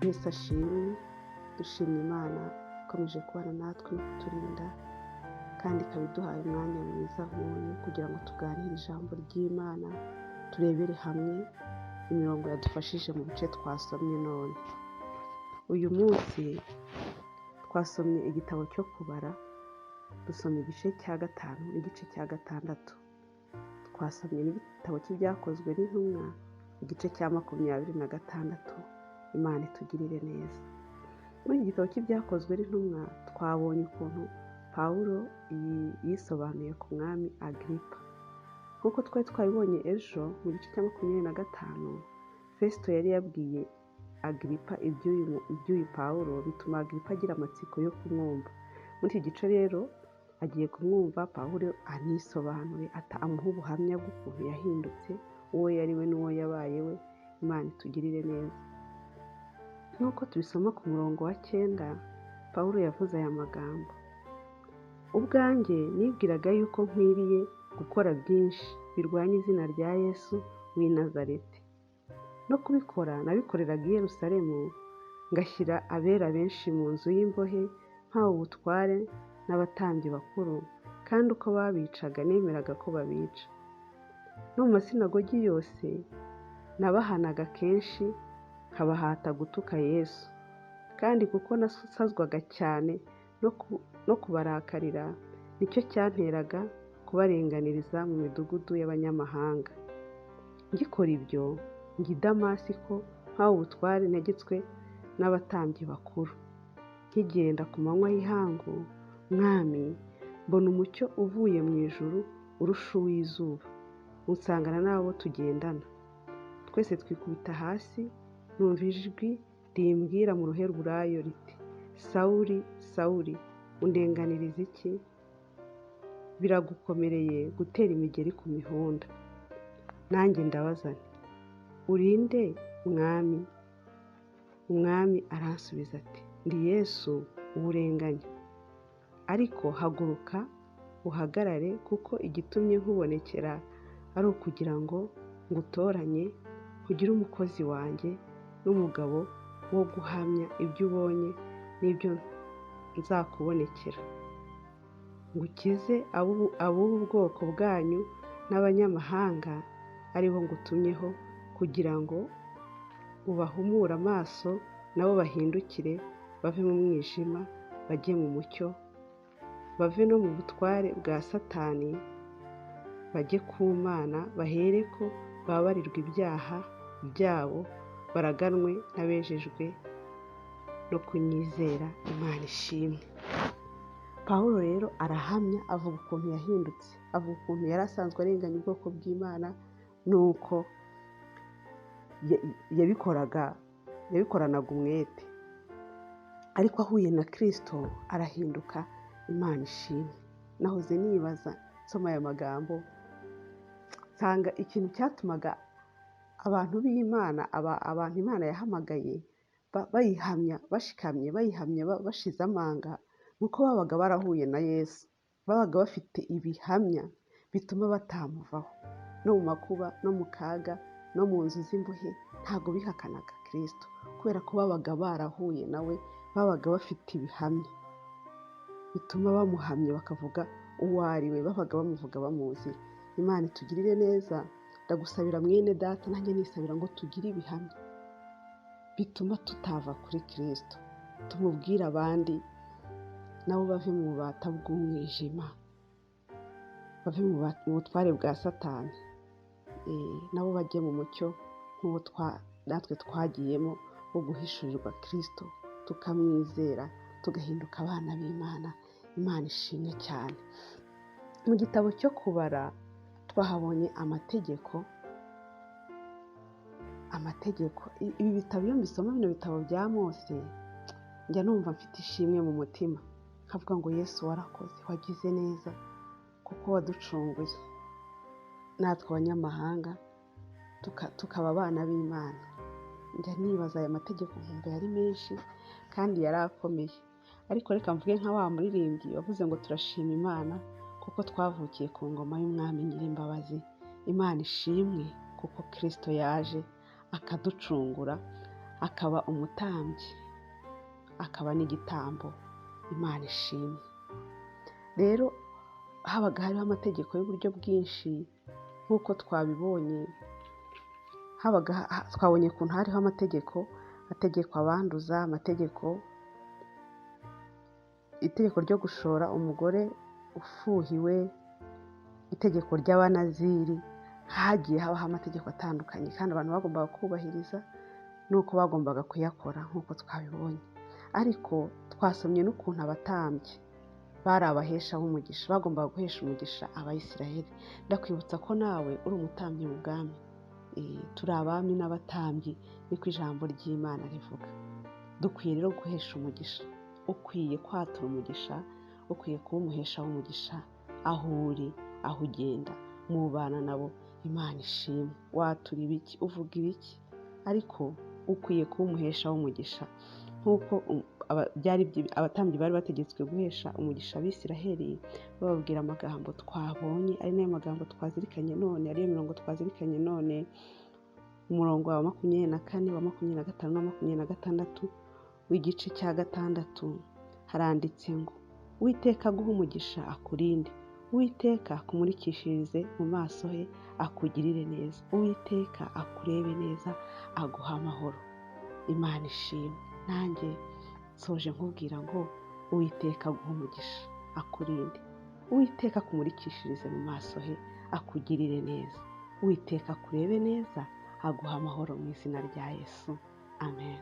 Yesu ashimwe, dushimye Imana ikomeje kubana natwe no kuturinda, kandi ikaba iduhaye umwanya mwiza nk'uyu kugira ngo tuganire ijambo ry'Imana, turebere hamwe imirongo yadufashije mu bice twasomye none. Uyu munsi twasomye igitabo cyo Kubara, dusoma igice cya 5 n'igice cya 6. Twasomye n'igitabo cy'Ibyakozwe n'Intumwa, igice cya 26. Imana itugirire neza. Muri iki gitabo cy'Ibyakozwe n'Intumwa twabonye ukuntu Pawulo yisobanuye ku mwami Agiripa. Nk'uko twari twabibonye ejo mu gice cya 25, Fesito yari yabwiye Agiripa iby'uyu Pawulo, bituma Agiripa agira amatsiko yo kumwumva. Muri iki gice rero agiye kumwumva, Pawulo anisobanure, amuha ubuhamya bw'ukuntu yahindutse, uwo yari we n'uwo yabaye we. Imana itugirire neza. Nk'uko tubisoma ku murongo wa 9, Pawulo yavuze aya magambo: ubwanjye nibwiraga yuko nkwiriye gukora byinshi birwanya izina rya Yesu w'i Nazareti. No kubikora nabikoreraga i Yerusalemu, ngashyira abera benshi mu nzu y'imbohe, mpawe ubutware n'abatambyi bakuru, kandi uko babicaga nemeraga ko babica. No mu masinagogi yose nabahanaga kenshi, nkabahata gutuka Yesu. Kandi kuko nasazwaga cyane no kubarakarira, nicyo cyanteraga kubarenganiriza mu midugudu y'abanyamahanga. Ngikora ibyo, njya i Damasiko mpawe ubutware ntegetswe n'abatambyi bakuru. Nkigenda ku manywa y'ihangu, Mwami, mbona umucyo uvuye mu ijuru urusha uw'izuba, unsangana n'abo tugendana. Twese twikubita hasi, numva ijwi rimbwira mu ruheruburayo riti: Sawuli, Sawuli, undenganiriza iki? Biragukomereye gutera imigeri ku mihunda. Nanjye ndabaza nti: urinde Mwami? Umwami aransubiza ati: ndi Yesu uwurenganya. Ariko haguruka uhagarare, kuko igitumye nkubonekera ari ukugira ngo ngutoranye, nkugire umukozi wanjye n'umugabo wo guhamya ibyo ubonye n'ibyo nzakubonekera, ngukize ab'ubu bwoko bwanyu n'abanyamahanga ari bo ngutumyeho, kugira ngo ubahumure amaso nabo bahindukire bave mu mwijima bajye mu mucyo, bave no mu butware bwa Satani bajye ku Mana, bahereko bababarirwe ibyaha byabo, baraganwe n'abejejwe no kunyizera. Imana ishimwe. Pawulo rero arahamya, avuga ukuntu yahindutse, avuga ukuntu yari asanzwe arenganya ubwoko bw'Imana, nuko yabikoranaga umwete, ariko ahuye na Kristo arahinduka. Imana ishimwe. Nahoze nibaza nsoma aya magambo, nsanga ikintu cyatumaga abantu b'Imana, abantu Imana yahamagaye bayihamya bashikamye, bayihamya bashize amanga, nuko babaga barahuye na Yesu, babaga bafite ibihamya bituma batamuvaho. No mu makuba, no mu kaga, no mu nzu z'imbohe, ntabwo bihakanaga Kristo, kubera ko babaga barahuye nawe, babaga bafite ibihamya bituma bamuhamya, bakavuga uwo ari we, babaga bamuvuga bamuzi. Imana itugirire neza. Ndagusabira mwene data, nanjye nisabira ngo tugire ibihamya bituma tutava kuri Kristo, tumubwire abandi nabo bave mu bubata bw'umwijima, bave mu butware bwa Satani, nabo bajye mu mucyo nk'uwo natwe twagiyemo wo guhishurirwa Kristo, tukamwizera, tugahinduka abana b'Imana. Imana ishimwe cyane. Mu gitabo cyo Kubara twahabonye amategeko. Amategeko, ibi bitabo iyo mbisoma, bino bitabo bya Mose, njya numva mfite ishimwe mu mutima, nkavuga ngo Yesu warakoze, wagize neza, kuko waducunguye natwe abanyamahanga tukaba abana b'Imana. Njya nibaza aya mategeko nkumva yari menshi kandi yari akomeye, ariko reka mvuge nka wa muririmbyi wavuze ngo turashima Imana kuko twavukiye ku ngoma y'Umwami Nyirimbabazi. Imana ishimwe kuko Kristo yaje akaducungura, akaba umutambyi, akaba n'igitambo. Imana ishimwe. Rero habaga hariho amategeko y'uburyo bwinshi nk'uko twabibonye, habaga twabonye ukuntu hariho amategeko ategekwa abanduza, amategeko, itegeko ryo gushora umugore ufuhiwe, itegeko ry'abanaziri. Hagiye habaho amategeko atandukanye kandi abantu bagombaga kubahiriza n'uko bagombaga kuyakora nk'uko twabibonye. Ariko twasomye n'ukuntu abatambyi bari abahesha b'umugisha, bagombaga guhesha umugisha Abayisiraheli. Ndakwibutsa ko nawe uri umutambyi mu bwami. Turi abami n'abatambyi, niko ijambo ry'Imana rivuga. Dukwiye rero guhesha umugisha, ukwiye kwatura umugisha, ukwiye kuba umuhesha w'umugisha aho uri, aho ugenda, mubana nabo. Imana ishimwe. Watura ibiki, uvuga ibiki, ariko ukwiye kuba umuhesha w'umugisha nk'uko abatambyi bari bategetswe guhesha umugisha Abisiraheli, bababwira amagambo twabonye, ari nayo magambo twazirikanye none, ariyo mirongo twazirikanye none, umurongo wa 24, wa 25 na 26 w'igice cya 6, haranditse ngo: Uwiteka aguhe umugisha akurinde, Uwiteka akumurikishirize mu maso he akugirire neza, Uwiteka akurebe neza aguha amahoro. Imana ishimwe. Nanjye nsoje nkubwira ngo Uwiteka aguhe umugisha akurinde, Uwiteka akumurikishirize mu maso he akugirire neza, Uwiteka akurebe neza aguha amahoro mu izina rya Yesu. Amen.